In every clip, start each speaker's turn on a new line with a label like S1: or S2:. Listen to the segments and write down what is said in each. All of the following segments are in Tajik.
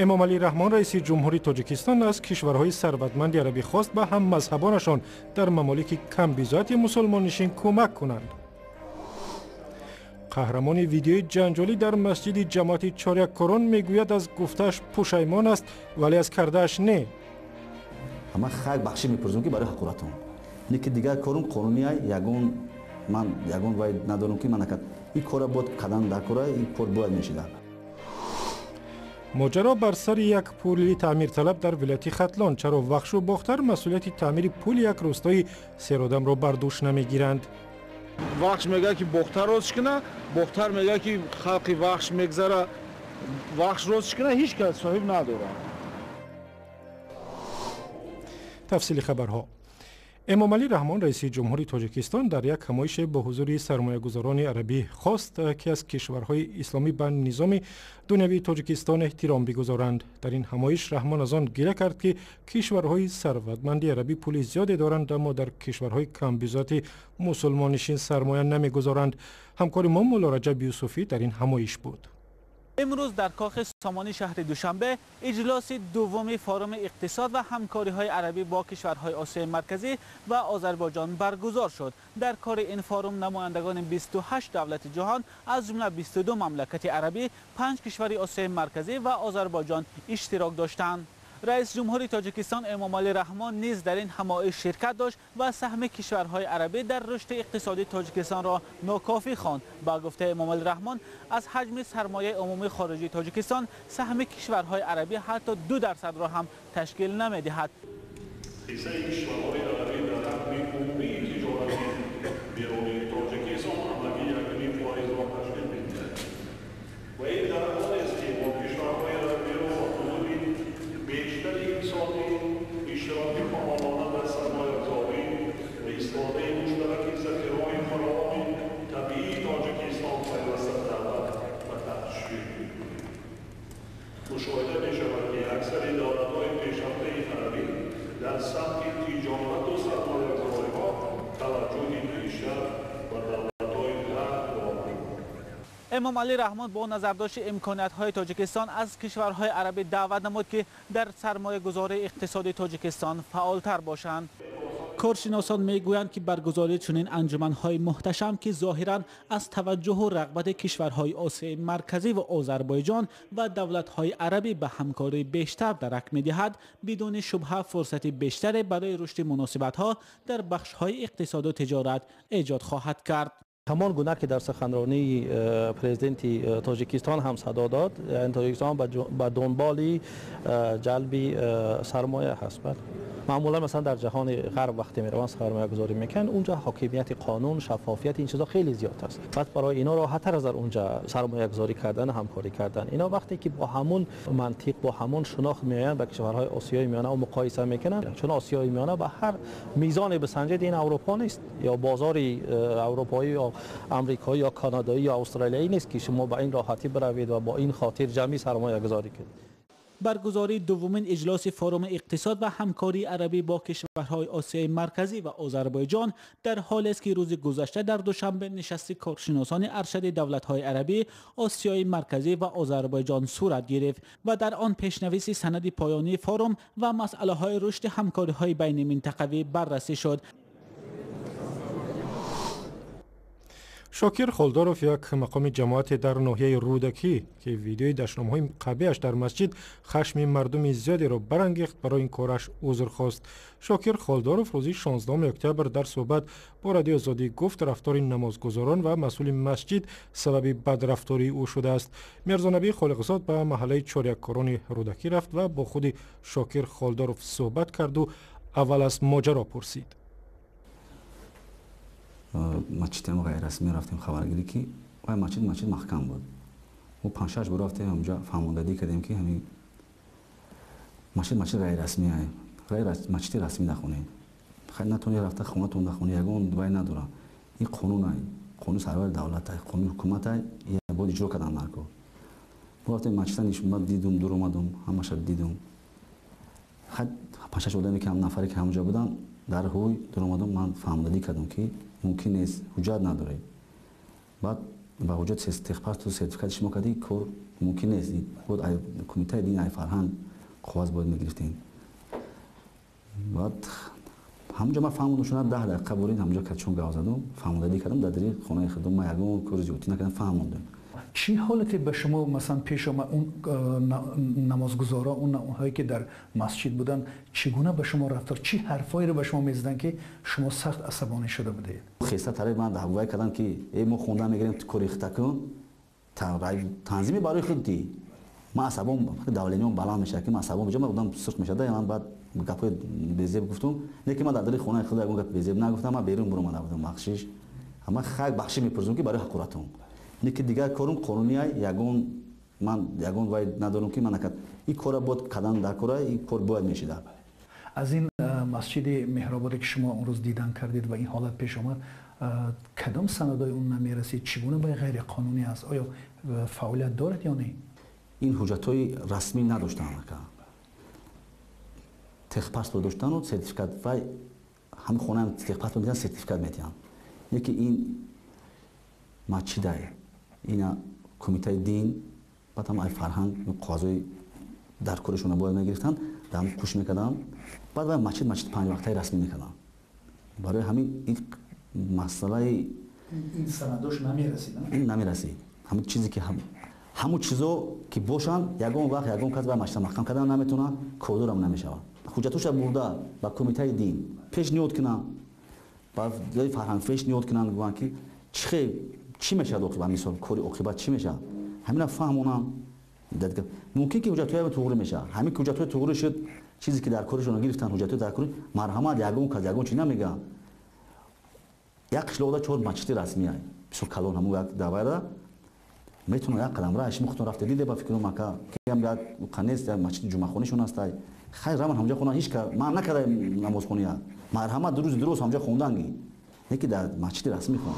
S1: Эмомалӣ Раҳмон, раиси ҷумҳури Тоҷикистон, аз кишварҳои сарватманди арабӣ хост ба ҳаммазҳабонашон дар мамолики камбизоати мусулмоннишин кӯмак кунанд. Қаҳрамони видеои ҷанҷолӣ дар масҷиди ҷамоати Чоряккорон мегӯяд, аз гуфтааш пушаймон аст, вале аз кардааш не.
S2: Ман хайр бахшӣ мепурсам, ки барои ҳақоратон, лекин дигар корум қонунӣ, ягон ман ягон вай надорам, ки ман накард ин кора бояд кадан, дар кора ин кор бояд мешида.
S1: Моҷаро бар сари як пули таъмирталаб дар вилояти Хатлон. Чаро Вахшу Бохтар масъулияти таъмири пули як рӯстои серодамро бар дӯш намегиранд?
S3: Вахш мегӯяд, ки Бохтар рост кина, Бохтар мегӯяд, ки халқи Вахш мегзара, Вахш рост кина, ҳеҷ кас соҳиб надорад.
S1: Тафсили хабарҳо. Эмомалӣ Раҳмон, раиси ҷумҳури Тоҷикистон, дар як ҳамоише бо ҳузури сармоягузорони арабӣ хост, ки аз кишварҳои исломӣ ба низоми дунявии Тоҷикистон эҳтиром бигузоранд. Дар ин ҳамоиш Раҳмон аз он гира кард, ки кишварҳои сарватманди арабӣ пули зиёде доранд, аммо дар кишварҳои камбизоати мусулмоннишин сармоя намегузоранд. Ҳамкори мо Мулло Раҷаб Юсуфӣ дар ин ҳамоиш буд.
S4: Имрӯз дар кохи Сомонӣ шаҳри Душанбе иҷлоси дуввуми форуми иқтисод ва ҳамкориҳои арабӣ бо кишварҳои Осиёи Марказӣ ва Озарбойҷон баргузор шуд. Дар кори ин форум намояндагони 28 давлати ҷаҳон, аз ҷумла 22 мамлакати арабӣ, 5 кишвари Осиёи Марказӣ ва Озарбойҷон иштирок доштанд. Раис ҷумҳури Тоҷикистон Эмомалӣ Раҳмон низ дар ин ҳамоиш ширкат дошт ва саҳми кишварҳои арабӣ дар рушди иқтисодии Тоҷикистонро нокофӣ хонд. Ба гуфтаи Эмомалӣ Раҳмон, аз ҳаҷми сармояи умумии хориҷии Тоҷикистон саҳми кишварҳои арабӣ ҳатто 2%-ро ҳам ташкил намедиҳад.
S5: Ҳиссаи кишварҳои арабӣ дар ҳаҷми умумии тиҷорати берунии Тоҷикистон ҳамагӣ 1,5%-ро ташкил медиҳад ва ин дар ҳолест, ки бо кишварҳои арабиро ҳудуди бештари инсонӣ, иштироки фаъолона дар сармоягузорӣ ва истифодаи муштараки захираҳои фаровони табиии Тоҷикистон пайваста даъват ва ташвиқ мекунем. Мушоҳида мешавад, ки аксари давлатҳои пешрафтаи арабӣ дар самти тиҷорату сармоягузориҳо таваҷҷӯҳи бештар ба давлатҳои ғарб доранд.
S4: Эмомалӣ Раҳмон бо назардошти имкониятҳои Тоҷикистон аз кишварҳои арабӣ даъват намуд, ки дар сармоягузории иқтисодии Тоҷикистон фаъолтар бошанд. Коршиносон мегӯянд, ки баргузории чунин анҷуманҳои муҳташам, ки зоҳиран аз таваҷҷӯҳу рағбати кишварҳои Осиёи Марказӣ ва Озарбойҷон ва давлатҳои арабӣ ба ҳамкории бештар дарак медиҳад, бидуни шубҳа фурсати бештаре барои рушди муносибатҳо дар бахшҳои иқтисоду тиҷорат эҷод хоҳад кард.
S6: Ҳамон гуна ки дар суханронии президенти Тоҷикистон ҳам садо дод, Тоҷикистон ба дунболи ҷалби сармоя ҳаст. Маъмулан, масалан, дар ҷаҳони ғарб вақте мераванд, сармоягузорӣ мекунанд, унҷа ҳокимияти қонун, шаффофият, ин чизо хеле зиёд аст. Баъд барои ино роҳаттар аст дар унҷа сармоягузорӣ кардан, ҳамкорӣ кардан. Ино вақте ки бо ҳамун мантиқ, бо ҳамун шинохт меоянд ба кишварҳои Осиёи Миёна ва муқоиса мекунанд, чун Осиёи Миёна ба ҳар мизоне бисанҷед, ин Аврупо нест ё бозори аврупоӣ ё амрикоӣ ё канадоӣ ё австралиягӣ нест, ки шумо ба ин роҳатӣ биравед ва бо ин хотир ҷамъи сармоягузорӣ кунед.
S4: Баргузории дуввумин иҷлоси форуми иқтисод ва ҳамкории арабӣ бо кишварҳои Осиёи Марказӣ ва Озарбойҷон дар ҳолест, ки рӯзи гузашта дар Душанбе нишасти коршиносони аршади давлатҳои арабӣ, Осиёи Марказӣ ва Озарбойҷон сурат гирифт ва дар он пешнависи санади поёнии форум ва масъалаҳои рушди ҳамкориҳои байниминтақавӣ баррасӣ шуд.
S1: Шокир Холдоров, як мақоми ҷамоате дар ноҳияи Рӯдакӣ, ки видеои дашномҳои қабеҳаш дар масҷид хашми мардуми зиёдеро барангехт, барои ин кораш узр хост. Шокир Холдоров рӯзи 16 октябр дар суҳбат бо Радиои Озодӣ гуфт, рафтори намозгузорон ва масъули масҷид сабаби бадрафтории ӯ шудааст. Мирзонабӣ Холиқзод ба маҳаллаи Чоряккорони Рӯдакӣ рафт ва бо худи Шокир Холдоров суҳбат карду аввал аз моҷаро пурсид.
S2: Масҷидам ғайррасмӣ рафтем хабаргирӣ, ки вай масҷид маҳкам буд. Мо 5-6 бор рафтем ҳамҷа, фаҳмондадӣ кардем, ки ҳамин масҷид ғайррасмӣ, масҷиди расмӣ нахонед. Хай натонед рафта хонатон нахонед, ягон вай надора. Ин қонун ай, қонуни сарвари давлат ай, қонуни ҳукумат ай, бояд иҷро кардан нарко. Мо рафтем масҷида, нишон дидум, дур омадум, ҳамаша дидум. Хай 5-6 одаме ки ҳам нафаре ки ҳамҷа буданд, дар ҳуй дур омадум, ман фаҳмондадӣ кардам, ки мумкин нест, ҳуҷҷат надоред. Баъд Ба ҳуҷҷат техпаспорту сертификати шумо кардӣ, кор мумкин нест. Бояд кумитаи дин, ай фарҳанг қоғаз бояд мегирифтем. Баъд ҳамонҷо ман фаҳмондам, шуна 10 дақиқа бурид ҳамонҷо качон гав задам, фаҳмондадӣ кардам, дар дари хонаи худам ман ягон кори зиёдтӣ накардам, фаҳмондам.
S7: Чӣ ҳолате ба шумо масалан пеш омад? Он намозгузорон, онҳое ки дар масҷид буданд, чӣ гуна ба шумо рафтор, чӣ ҳарфҳоеро ба шумо мезаданд, ки шумо сахт асабонӣ шуда будед?
S2: Хеста тарафи ман даҳвай карданд, ки э мо хонда мегирем, ту кори хита кун, танзими барои худ дӣ. Ман асабом, давлениям баланд мешавад, ки ман асабом биҷа, ман одам сурх мешавад, ман баъд гапҳои безеб гуфтум. Не ки ман дар дари хонаи худ ягон гапи безеб нагуфтам, ман берун буромада будам, бахшиш. Ман хайр бахшиш мепурсам, ки барои ҳақоратам. Не ки дигар корум қонунӣ, ягон ман ягон вай надорам, ки ман накард. Ин кора бояд кардан дар кора, ин кор бояд мешида.
S7: Аз ин масҷиди меҳрободе, ки шумо он рӯз дидан кардед ва ин ҳолат пеш омад, кадом санадҳои он намерасид? Чӣ гуна ба ғайриқонунӣ аст? Оё фаъолият дорад ё не?
S2: Ин ҳуҷҷатҳои расмӣ надоштанд, ака. Техпаспорт доштану сертификат, вай ҳамин хонаам техпаспорт медиҳанд, сертификат медиҳанд. Яке ин масҷидае, ина кумитаи дин, баъд ҳам ай фарҳанг қоғазҳои дар коришона бояд мегирифтанд, дар ҳам қуш мекарданд, баъд вай масҷид 5 вақтаи расмӣ мекарданд. Барои ҳамин ин масъалаи
S7: ин санадош намерасид,
S2: ин намерасид. Ҳамин чизе ки ҳамун чизо ки бошанд, ягон вақт ягон кас вай масҷид маҳкам кардан наметавонад, кордорам намешавад. Ҳуҷҷатҳоша бурда ба кумитаи дин пешниҳод кунанд, ба фарҳанг пешниҳод кунанд, гӯянд ки чӣ мешавад оқибат, мисол кори оқибат чӣ мешавад, ҳамина фаҳмонам. Мумкин ки ҳуҷҷатҳои туғрӣ мешавад. Ҳамин ки ҳуҷҷатҳои туғрӣ шуд, чизе ки дар коришон гирифтанд, ҳуҷҷатҳои дар кори марҳамат, ягон кас ягон чӣ намегӯяд. Як қишлоқда 4 масҷиди расмӣ ай, бисёр калон, ҳамун як давайра метавонад як қадам раҳ шумо худтон рафта диде, ба фикру мака киам як қанест, як масҷиди ҷумъахонишон аст. Хайр раван ҳамҷа хона, ҳеч ка ман накарда намозхония, марҳамат дуруст дуруст ҳамҷа хонданги, не ки дар масҷиди расмӣ хон.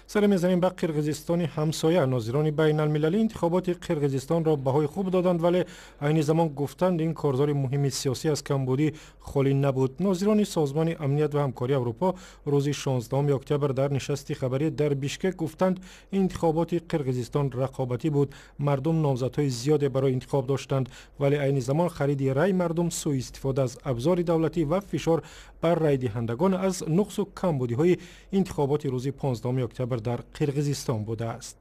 S1: Саре мезанем ба Қирғизистони ҳамсоя. Нозирони байналмилалӣ интихоботи Қирғизистонро баҳои хуб доданд, вале айни замон гуфтанд ин корзори муҳими сиёсӣ аз камбудӣ холӣ набуд. Нозирони Созмони амният ва ҳамкории Аврупо рӯзи 16 октябр дар нишасти хабарӣ дар Бишкек гуфтанд интихоботи Қирғизистон рақобатӣ буд, мардум номзадҳои зиёде барои интихоб доштанд, вале айни замон хариди рай мардум, сӯистифода аз абзори давлатӣ ва фишор бар райдиҳандагон аз нуқсу камбудиҳои интихоботи рӯзи 15 октябр дар Қирғизистон будааст.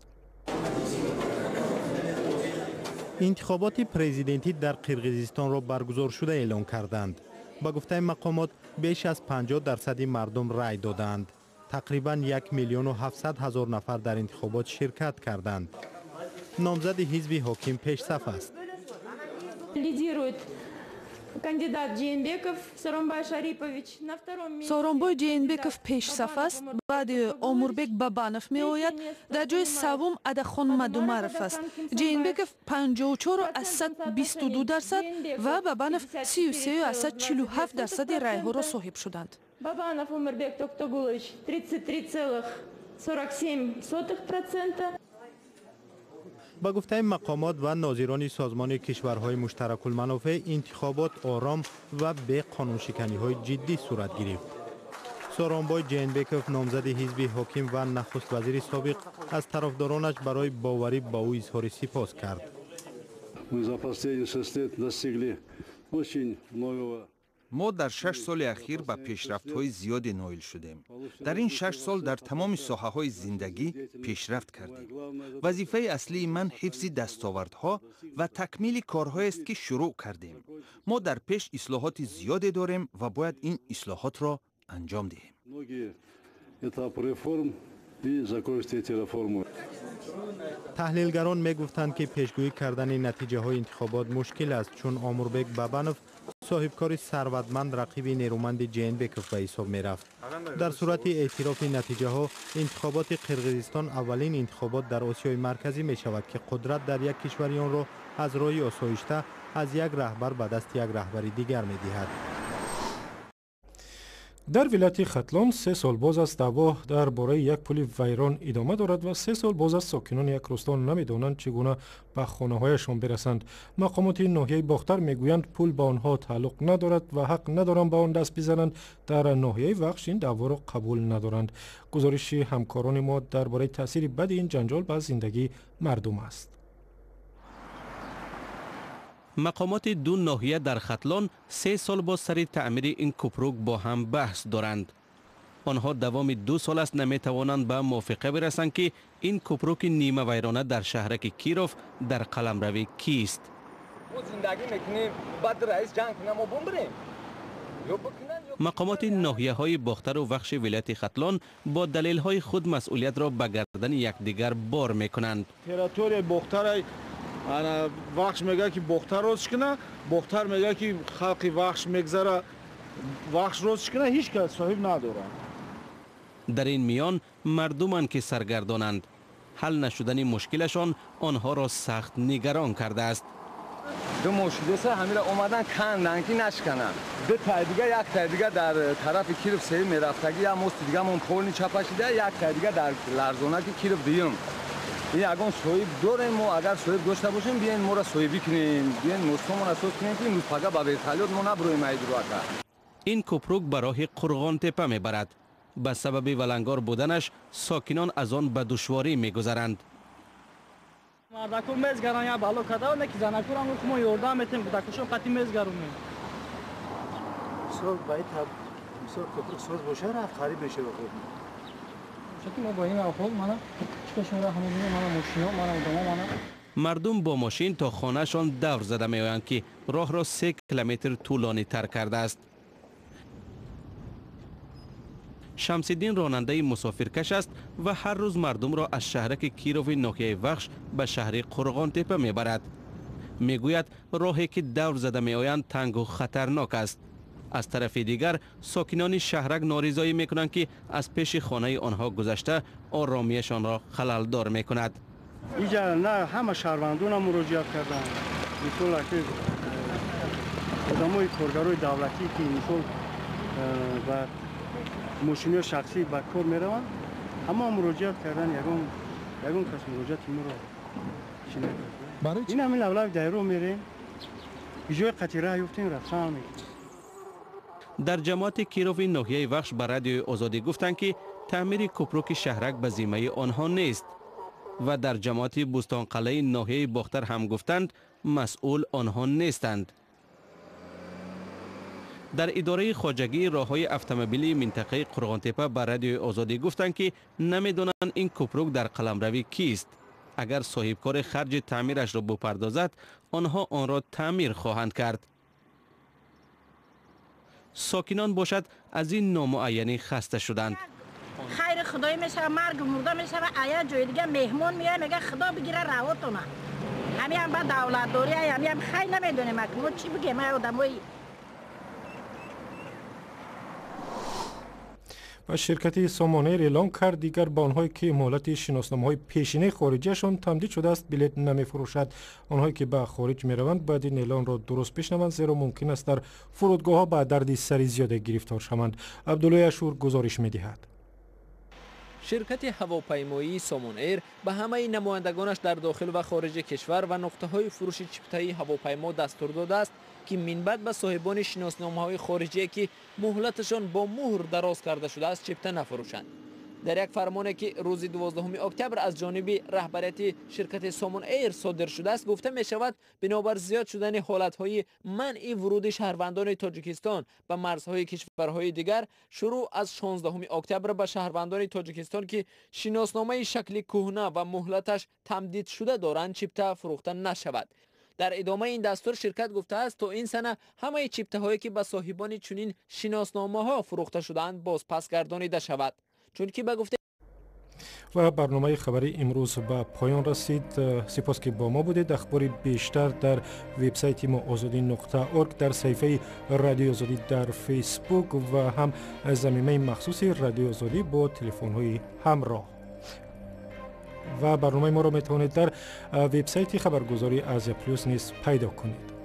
S8: Интихоботи президентӣ дар Қирғизистонро баргузоршуда эълон карданд. Ба гуфтаи мақомот, беш аз 50% мардум рай доданд. Тақрибан 1 700 000 нафар дар интихобот ширкат карданд. Номзади ҳизби ҳоким пешсаф аст.
S9: Лидирует кандидат Жээнбеков Сооронбай Шарипович. На втором месте
S10: Сооронбой Жээнбеков пешсаф аст, баъди Омурбек Бабанов меояд, дар ҷои севум Адахон Мадумаров аст. Жээнбеков 54,22% ва Бабанов 33,47% райҳоро соҳиб шуданд.
S9: Бабанов Омурбек Токтогулович 33,47%.
S8: Ба гуфтаи мақомот ва нозирони созмони кишварҳои муштаракулманофеъ, интихобот ором ва бе қонуншиканиҳои ҷиддӣ сурат гирифт. Сооронбой Жээнбеков, номзади ҳизби ҳоким ва нахуствазири собиқ, аз тарафдоронаш барои боварӣ ба ӯ изҳори сипос кард.
S5: Мы за последние 6 лет достигли очень многого.
S11: Мо дар 6 соли ахир ба пешрафтҳои зиёде ноил шудем. Дар ин 6 сол дар тамоми соҳаҳои зиндагӣ пешрафт кардем. Вазифаи аслии ман ҳифзи дастовардҳо ва такмили корҳоест, ки шурӯъ кардем. Мо дар пеш ислоҳоти зиёде дорем ва бояд ин ислоҳотро анҷом диҳем.
S8: Таҳлилгарон мегуфтанд, ки пешгӯӣ кардани натиҷаҳои интихобот мушкил аст, чун Омурбек Бабанов, соҳибкори сарватманд, рақиби нерӯманди Жээнбеков ба ҳисоб мерафт. Дар сурати эътирофи натиҷаҳо, интихоботи Қирғизистон аввалин интихобот дар Осиёи Марказӣ мешавад, ки қудрат дар як кишвари онро аз роҳи осоишта аз як раҳбар ба дасти як раҳбари дигар медиҳад.
S1: Дар вилояти Хатлон 3 сол боз аст даъво дар бораи як пули вайрон идома дорад ва 3 сол боз аст сокинони як рӯсто намедонанд чӣ гуна ба хонаҳояшон бирасанд. Мақомоти ноҳияи Бохтар мегӯянд, пул ба онҳо тааллуқ надорад ва ҳақ надоранд ба он даст бизананд. Дар ноҳияи Вахш ин даъворо қабул надоранд. Гузориши ҳамкорони мо дар бораи таъсири бади ин ҷанҷол ба зиндагии мардум аст.
S12: Мақомоти ду ноҳия дар Хатлон 3 сол боз сари таъмири ин купрук бо ҳам баҳс доранд. Онҳо давоми 2 сол аст наметавонанд ба мувофиқа бирасанд, ки ин купруки нимавайрона дар шаҳраки Киров дар қаламрави кист. Мақомоти ноҳияҳои Бохтару Вахши вилояти Хатлон бо далелҳои худ масъулиятро ба гардани якдигар бор мекунанд.
S3: Территорияи Бохтарай Вахш мегӯяд, ки Бохтар рост кунад, Бохтар мегӯяд, ки халқи Вахш мегзара, Вахш рост кунад, ҳеҷ кас соҳиб надорад.
S12: Дар ин миён мардуманд, ки саргардонанд. Ҳал нашудани мушкилашон онҳоро сахт нигарон кардааст.
S13: Ду моҳ шудеса ҳамира омадан канданд, ки нашкананд. Ду тай дига, як тай дига дар тарафи Киров сеюм мерафтагӣ, як мости дигамон полни чапа шида, як тай дига дар ларзонаки Киров дуюм. Ин ягон соҳиб дорем мо, агар соҳиб дошта бошем, биёен моро соҳибӣ кунем, биёен мостомонро соз кунем, ки имрӯз пага ба вертолёт мо набуроем айдурака.
S12: Ин купрук ба роҳи Қурғонтепа мебарад. Ба сабаби валангор буданаш сокинон аз он ба душворӣ мегузаранд.
S14: Мардаку мезгаран, я бало када, не ки занакурам мо ёрдам метем, кудакушон қати мезгарунем.
S15: Мисол ба ин мисол купрук соз боша, рафт қариб мешава хуб.
S14: Чунки мо бо ин аҳвол мана чикашон раҳ мебинем, мана мошино, мана одамо, мана
S12: мардум бо мошин то хонаашон давр зада меоянд, ки роҳро 3 километр тӯлонитар кардааст. Шамсиддин ронандаи мусофиркаш аст ва ҳар рӯз мардумро аз шаҳраки Кирови ноҳияи Вахш ба шаҳри Қурғонтепа мебарад. Мегӯяд, роҳе ки давр зада меоянд тангу хатарнок аст. Аз тарафи дигар сокинони шаҳрак норизоӣ мекунанд, ки аз пеши хонаи онҳо гузашта оромиашонро халалдор мекунад.
S16: Иҷа на ҳама шаҳрвандона муроҷиат карданд, мисол одамои коргарои давлатӣ, ки мисол ба мошиниҳои шахсӣ ба кор мераванд, ҳама муроҷиат карданд, ягон кас муроҷиати моро чӣ накард. Ин ҳамин лавлави дайро мерем, иҷои қатъи раҳ ёфтем, рафтан мекунем.
S12: Дар ҷамоати Кирови ноҳияи Вахш ба Радиои Озодӣ гуфтанд, ки таъмири купруки шаҳрак ба зиммаи онҳо нест ва дар ҷамоати Бӯстонқалъаи ноҳияи Бохтар ҳам гуфтанд, масъул онҳо нестанд. Дар идораи хоҷагии роҳҳои автомобилии минтақаи Қурғонтепа ба Радиои Озодӣ гуфтанд, ки намедонанд ин купрук дар қаламрави кист. Агар соҳибкори харҷи таъмирашро бупардозад, онҳо онро таъмир хоҳанд кард. Сокинон бошад аз ин номуайянӣ хаста шуданд.
S17: Хайри худоӣ мешава, марг мурда мешава, ая ҷои дига меҳмон меояд, мега худо бигира равотона. Ҳамиам ба давлатдорӣ, ҳамиам хай намедонем, мо чӣ бигем, ай одамои.
S1: Ва ширкати Сомон Эйр эълон кард, дигар ба онҳое ки муҳлати шиносномаҳои пешинаи хориҷиашон тамдид шудааст, билет намефурӯшад. Онҳое ки ба хориҷ мераванд, бояд ин эълонро дуруст бишнаванд, зеро мумкин аст дар фурудгоҳҳо ба дарди сари зиёде гирифтор шаванд. Абдуллои Ашур гузориш медиҳад.
S18: Ширкати ҳавопаймоии Сомон Эйр ба ҳамаи намояндагонаш дар дохил ва хориҷи кишвар ва нуқтаҳои фурӯши чиптаи ҳавопаймо дастур додааст, ки минбаъд ба соҳибони шиносномаҳои хориҷие, ки муҳлаташон бо муҳр дароз карда шудааст, чипта нафурӯшанд. Дар як фармоне, ки рӯзи 12 октябр аз ҷониби раҳбарияти ширкати Сомон Эйр содир шудааст, гуфта мешавад, бинобар зиёд шудани ҳолатҳои манъи вуруди шаҳрвандони Тоҷикистон ба марзҳои кишварҳои дигар, шурӯъ аз 16 октябр ба шаҳрвандони Тоҷикистон, ки шиносномаи шакли кӯҳна ва муҳлаташ тамдидшуда доранд, чипта фурӯхта нашавад. Дар идомаи ин дастур ширкат гуфтааст, то ин сана ҳамаи чиптаҳое, ки ба соҳибони чунин шиносномаҳо фурӯхта шудаанд, бозпас гардонида шавад. Чунки ба гуфта
S1: Ва барномаи хабарии имрӯз ба поён расид. Сипос, ки бо мо будед. Ахбори бештар дар вебсайти мо озодӣ.орг, дар саҳифаи Радиои Озодӣ дар Фейсбук ва ҳам замимаи махсуси Радиои Озодӣ бо телефонҳои ҳамроҳ. Ва барномаи моро метавонед дар вебсайти хабаргузории Азия Плюс низ пайдо кунед.